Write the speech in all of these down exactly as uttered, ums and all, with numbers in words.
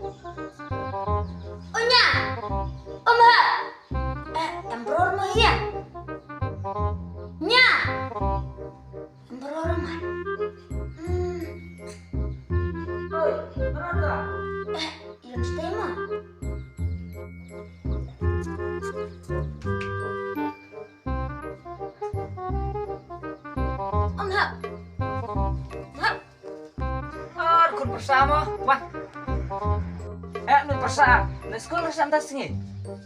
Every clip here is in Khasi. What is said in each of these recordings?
O nya. O Mhap. Eh, em bror mo ïa. Nya. Em bror mo. Hmm. Oi, bror ka. Eh, ïa stay mo. O Mhap. Mhap. Ar khun pyrsa mo. Wah. Eh, nu pyrsa. Leit skul ruh sa mynta sngi.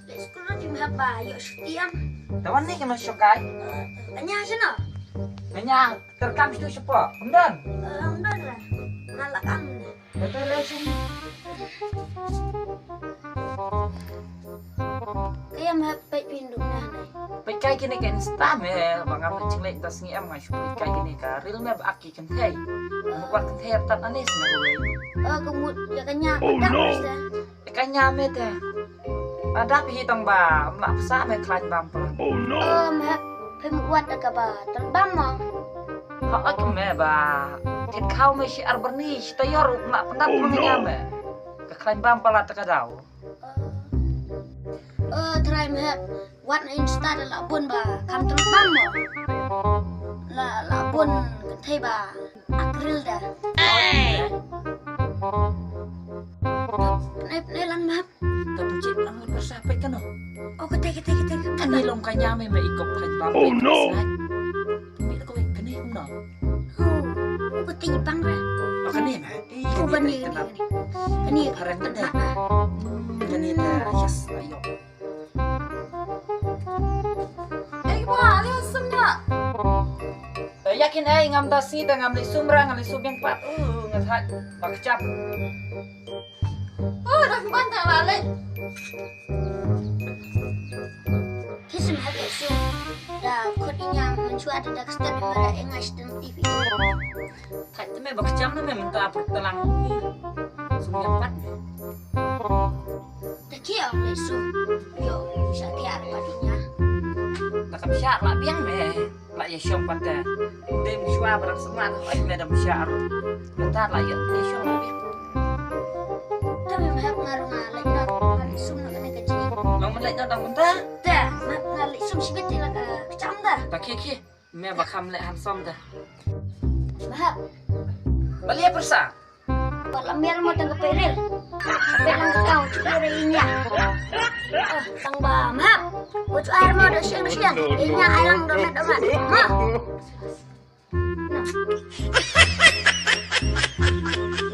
Leit skul ruh, Mhap, ba ïoh shuti em. Tawan ni kano shokai. Tanya sino. Tanya terkam situ sepo. Undang. Undang lah. Malak am. Betul lah sini. Kaya Mhap peit pynduh na nai. Peit kai kine ka Insta me, ba ngam leit jingleit mynta sngi em, nga shu peit kai kine ka reel me ba ak ki kynthei. Mut wat kynthei artat anis me kawei. Oh, ka mut ïa ka nya ka dap me te. Ïa ka nya me te. Adap hi tang ba mla psa me khlaiñ bam pla. Oh Mhap, phi mut wat da kaba tang bam mo. Ha ak me ba. Kit khaw me shi ar byrni shi tayor mla pyndap me nya me. Ka khlaiñ bam pla ta ka daw. Oh, trai Mhap, wat na Insta da la bun ba kam tang bam mo. La, la bun kynthei ba ak reel da. Pynai, pynai lang Mhap. Ka pynjit lang pyrsa peit kano. Oh, kata, kata, kata, kata. Ani long ka nya me me ikop khlaiñ bam. Oh no. Peit kane kumno. Oh, kata ibang re. Oh, kane me. Eh, oh, kane, kane, kane. Kane. Kane. Kane ta, yes, ayo. Eh, ba, ale sum na. Eh, yakin ai ngam da si da ngam leit sum ra, ngam leit sum biang pat. Uh, nga thait ba kjap. Oh, da ban ta la leit. Ki sum ha leit sum. Da khot i ñiang mynshuwa da da kstet mara engai stem T V. Thait te me ba kjam na me mynta pyrta lang. Sum biang pat me. Da ki ong leit sum. Yo, sha ki ar pat i ñiang. Da kam sha la biang me. La ïa shong pat te. Dem shuwa barang semat oi me dam sha ar. Mynta la ïa ïa shong la biang. Te me Mhap nga ruh nga leit noh, nga leit sum noh kane ka jingim. Long me leit noh dang mynta? Te, Mhap nga leit sum shibit te la ka kjam da. Ba khie khie. Me ba kham leh handsome da. Mhap. Ba lia pyrsa. Ba la mer mo tang ka peril. Ba lang ka kau chu re inya. Ah, tang ba Mhap. Ko chu ar mo da siang siang. Inya ai lang domat domat. Ma.